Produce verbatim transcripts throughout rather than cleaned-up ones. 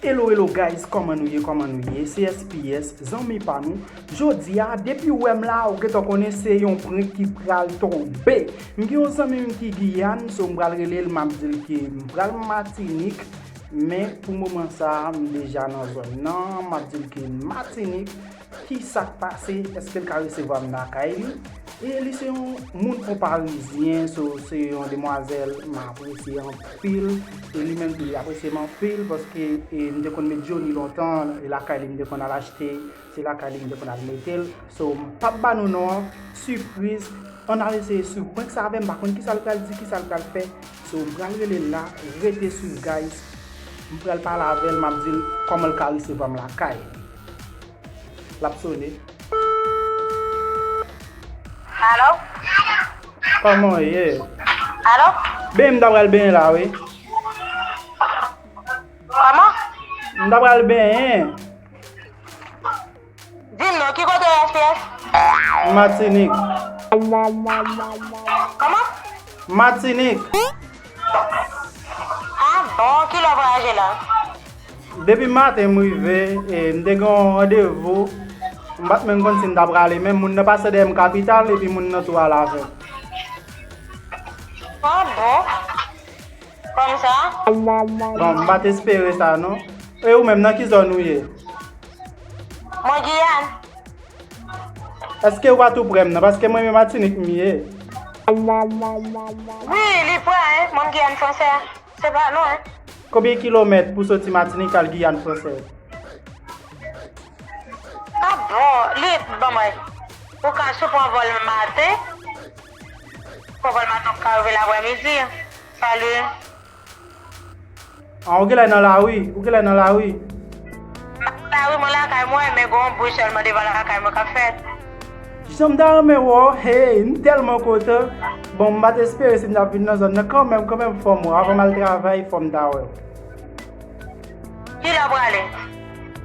Hello, hello guys, kòman nou ye, kòman nou ye? Se S P S, zanmi pa nou. Jodi a, depi w wè m la, ou gentan konnen se yon prank ki pral tonbe. M gen yon zanmi m ki Giyàn, so m pral rele l, m ap di l ke m pral Matinik. Men pou moman sa a, m deja nan zòn nan, m ap di l ke Matinik. Ki sa k pase? Èske l ka resevwa m lakay li? E li se yon moun, yon Parizyen, so se yon demwazèl m apresye anpil. E li menm tou, li apresye m anpil paske, e, m te konn met Johnny lontan, e lakay li m te konn al achte, se lakay li m te konn al mete l. So, m p ap ba nou non an, sipriz. Ann al eseye swiv prank sa avè m, m pa konn ki sa l pral di, ki sa l pral fè. So, m pral rele l la, rete swiv, guys. M pral pale avè l, m ap di l kòman l ka resevwa m lakay li. L ap sone. Alo? Kòman w ye? Alo? Benyen m ta pral benyen la, wi. Kòman? M ta pral benyen. Di m non, ki kote w ye, S P S? Matinik. Kòman? Matinik. Ah bon, kilè w vwayaje la? Depi maten m rive, e, m te gen yon randevou. M pa t menm konn si m ta prale, men moun nan pase dèyè m kapital, epi moun nan tou al avè m. Ah bon? Kòmsa? Bon, m pa t espere sa non. E ou menm, nan ki zòn ou ye? Mwen Giyàn. Èske ou pa tou prè m nan? Paske mwen menm Matinik m ye. Wi, li prè, en. Mwen m Giyàn Fransè. Se pa lwen. Konbyen kilomèt pou soti Matinik al Giyàn Fransè? Ah bon, li, ban mwen. Ou ka sou pran vòl maten. Pran vòl maten, ou ka rive laprèmidi. Salut. Ah, ou genlè nan lari, ou genlè nan lari. M pa nan lari, mwen lakay mwen, men gen yon bri sèlman devan lakay mwen k ap fèt. Jan m ta renmen wè w, hey, m tèlman kontan. Bon, m pa t espere si m t ap vin nan zòn nan kanmenm, kanmenm fò m wè w. Avan m al travay, fò m ta wè w. Kilè w prale?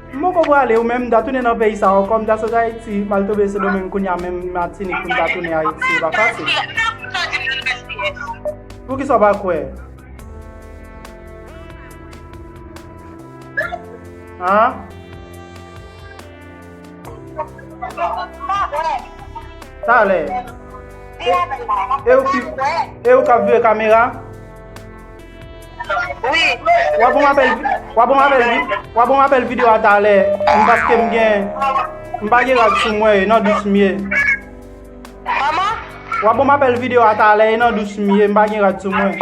M poko prale, ou menm, m ta tounen nan peyi sa ankò, m ta sot Ayiti, m al tonbe Sendomeng kounye a, menm Matinik pou m ta tounen Ayiti, se pa fasil. Poukisa w pa kwè? An? Talè. E, e ou ki, e ou k ap vire kamera? Wi. W ap ban m apèl vi-, w ap ban m apèl vi-, w ap ban m apèl videyo a talè. M paske m gen, m pa gen rad sou mwen, e nan dous m ye. Kòman? W ap ban m apèl videyo a talè, e nan dous m ye, m pa gen rad sou mwen. Ah,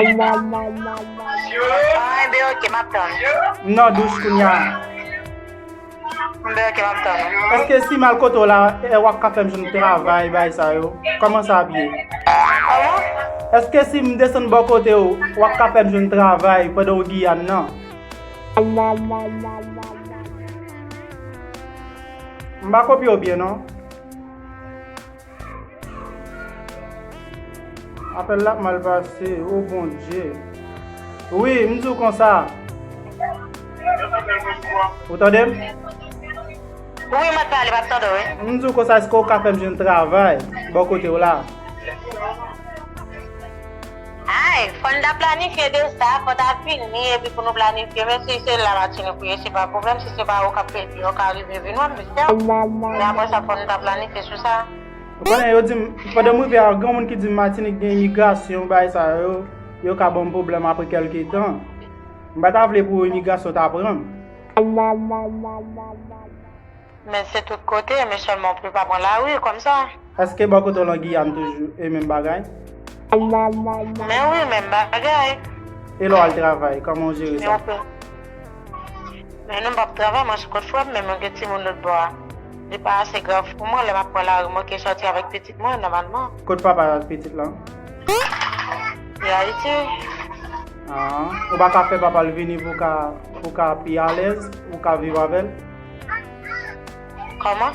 enben, oke, m ap tann. M nan dous kounye a. Enben, oke, m ap tann ou. Èske si m al kote w la, e, w ap ka fè m jwenn travay, bagay sa yo? Kòman sa ap ye? Kòman? Èske si m desann bò kote w, w ap ka fè m jwenn travay pandan w Giyàn nan? M pa kopye w byen, non. Apèl la ap mal pase, o Bondye. Wi, m di w konsa. Ou tande m? Wi, m ap pale, m ap tande w, wi. M di w konsa, èske w ka fè m jwenn travay bò kote w la? Ay, fò n ta planifye de sa, fò ta vini, epi pou nou planifye, men si se la Matinik ou ye, se pa pwoblèm, si se pa ou k ap peye, ou ka rive vin wè m, mesye. Men apre sa, fò n ta planifye sou sa. Ou konnen, yo di m, pandan m rive a, gen moun ki di m Matinik gen imigrasyon, bagay sa yo, yo ka ban m pwoblèm apre kèlke tan. M pa ta vle pou imigrasyon ta pran m. Men se tout kote, men sèlman ou pa pran lari kòmsa. Èske bò kote w lan Giyàn toujou e menm bagay? Men wi, menm bagay. E lè w al travay, kòman w jere sa? Men non, m p ap travay, mwen sou kont frè m, men mwen gen timoun lòt bò a. Li pa ase grav pou mwen, lè m ap pran lari, mwen ke sòti avèk pitit mwen, nòmalman. Kot papa ak pitit lan? Li Ayiti. Ah, ou pa ka fè papa l vini pou ka, pou ka pi alèz, pou ka viv avè l? Kòman?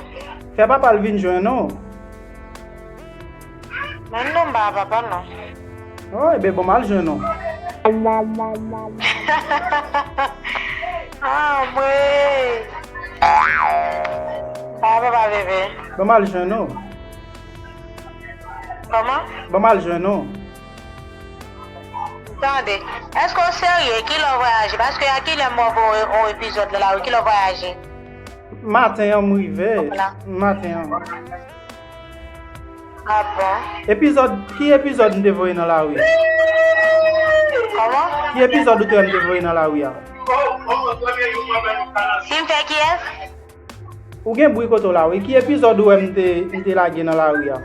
Fè papa l vin jwenn ou. Men non, m pa papa l non. Oh, ebyen, bon, m al jwenn ou. Ah, mwen. Pa papa bebe. Bon, m al jwenn ou. Kòman? Bon, m al jwenn ou. Tande. Èske w serye? Kilè w vwayaje? Paske a kilè m wè w voye yon epizòd nan lari? Kilè w vwayaje? Maten an, m rive. Maten an. Ah bon? Epizòd, ki epizòd m te voye nan lari a? Kòman? Ki epizòd ou te wè m te voye nan lari a? Si m fè kiyès? Ou gen bri kote w la, wi. Ki epizòd ou wè m te, m te lage nan lari a?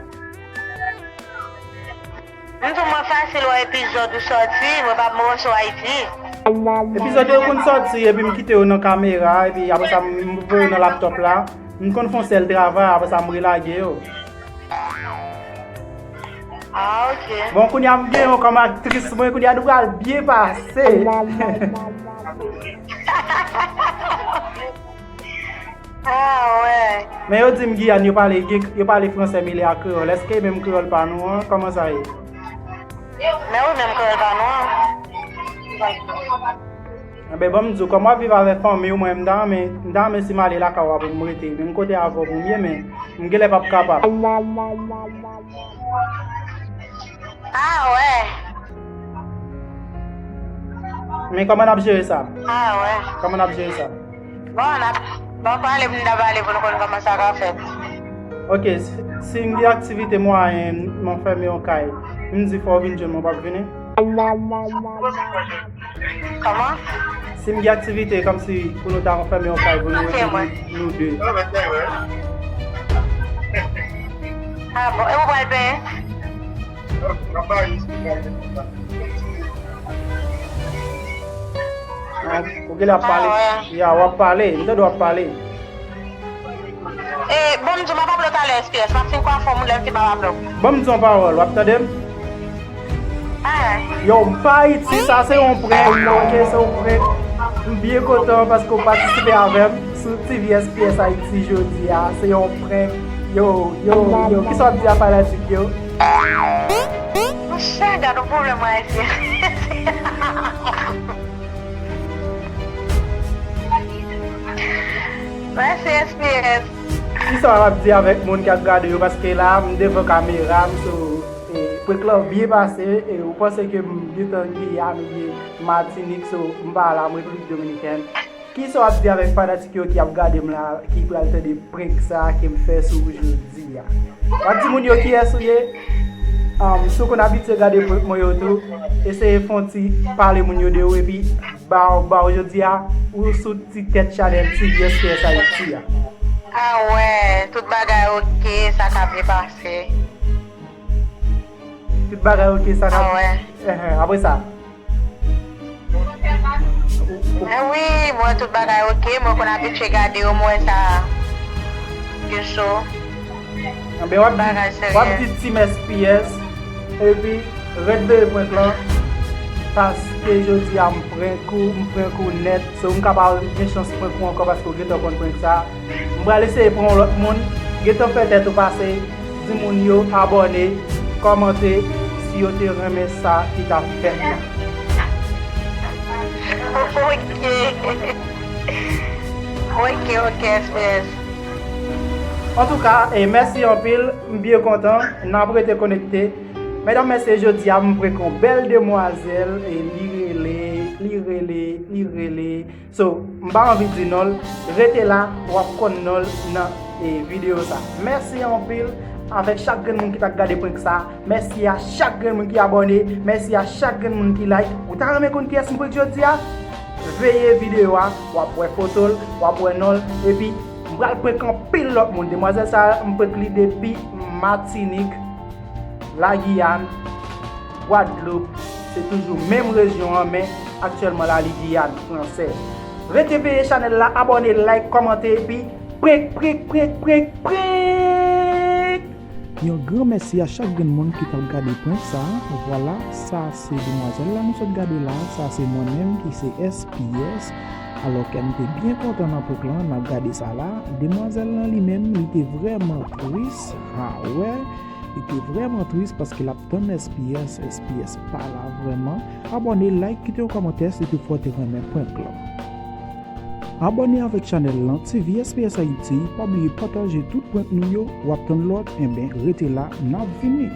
M di w mwen fasil wè epizòd ou sòti, mwen pa, mwen resi w Ayiti. Epizòd yo konn sòti, epi m kite yo nan kamera, epi apre sa, m voye yo nan laptòp la. M konn fè yon sèl travay, apre sa, m relage yo. Ah, ok. Bon, kounye a m gen yon kòm aktris mwen, kounye a nou pral byen pase. Ah, wè. Men yo di m Giyàn, yo pale, gen, yo pale fransè mele ak kreyòl. Èske e menm kreyòl pa nou an? Kòman sa ye? Men wi, menm kreyòl pa nou an. Enben, ban m di w, kòm w ap viv avèk fanmi w, mwen, m ta renmen, m ta renmen si m ale lakay w a pou m rete. Menm kote avè w pou m ye, men m genlè p ap kapab. Ah, wè. Men kòman n ap jere sa? Ah, wè. Kòman n ap jere sa? Bon, n ap, bon, pale pou n ta pale pou n konn kòman sa ka fèt. Ok, si, si m gen aktivite mwayen, m anfème yon kay, m di fò w vin jwenn mwen, w p ap vini? Kòman? Si m gen aktivite kòmsi pou nou ta anfème yon kay pou nou rete nou, nou de. Ah bon, e ou pral penyen? Ah, ok, l ap pale. Ah, wè. Ya, w ap pale. M tande w ap pale. E, bon, m di w, m ap aple w talè, S P S. M ap fin kwafe yon moun, lè m fin, m ap aple w. Bon, m di w yon pawòl, w ap tande m? Ay. Yo, m pa Ayiti, sa se yon prank, ok, se yon prank. M byen kontan paske w patisipe avè m sou T V S P S Ayiti jodi a. Se yon prank. Yo, yo, yo, kisa w ap di a fanatik yo? Monchè, gad yon pwoblèm ayisyen. Mèsi, S P S. Kisa w ap di avèk moun k ap gade yo? Paske la, m devan kamera, m sou, e, prank lan byen pase, e ou panse ke m gentan Giyàn oubyen Matinik, so, m pa la, m Repiblik Dominikèn. Kisa w ap di avèk fanatik yo ki ap gade m la, ki pral tande prank sa a ke m fè sou ou jodi a? W ap di moun yo kiyès ou ye? Um, si w konn abitye gade prank mwen yo tou, eseye fè yon ti pale moun yo de ou, epi ba w, ba w jodi a, ou sou ti tèt chanèl T V S P S Ayiti a. Ah wè, tout bagay ok, sa ka byen pase. Tout bagay ok, sa ka... Ah wè. Enhen, apre sa? Mwen wi, mwen tout bagay ok, mwen konn abitye gade yo, mwen wè sa yo cho. Anben, w ap di, bagay serye. W ap di Team S P S, epi ret veye prank lan, paske jodi a m prank ou, m prank ou nèt, so m ka pa gen chans prank ou ankò paske w gentan konn prank sa. M pral eseye pran yon lòt moun, gentan fè tèt ou pase, di moun yo abòne, kòmante si yo te renmen sa ki t ap fèt la. Ok. Ok, ok, S P S. Antouka, e, mèsi anpil, m byen kontan, n ap rete konekte. Medam, mesye, jodi a m prank yon bèl demwazèl, e, li rele, li rele, li rele. So, m pa anvi di non l, rete la, w ap konn non l nan, e, videyo sa. Mèsi anpil avèk chak grenn moun ki t ap gade prank sa. Mèsi a chak grenn moun ki abòne. Mèsi a chak grenn moun ki like. Ou ta renmen konn kiyès m prank jodi a? Veye videyo a, w ap wè foto l, w ap wè non l, epi m pral prank anpil lòt moun. Demwazèl sa a, m prank li depi Matinik, Lagiyàn, Gwadloup, se toujou menm rejyon an, men aktyèlman la, li Giyàn fransèz. Rete veye chanèl la, abòne, like, kòmante, epi prank, prank, prank, prank, prank! Yon gran mèsi a chak grenn moun ki t ap gade prank sa a. Vwala, sa se demwazèl la nou sot gade la, sa se mwen menm ki se S P S. Alò ke m te byen kontan nan prank lan, n ap gade sa la. Demwazèl lan li menm, li te vrèman tris. Ha wè, li te vrèman tris paske l ap tann S P S, S P S pa la vrèman. Abòne, like, kite yon kòmantè si toutfwa w te renmen prank lan. Abòne avèk chanèl lan T V S P S Ayiti, pa bliye pataje tout prank nou yo, w ap tann lòt, enben rete la, n ap vini.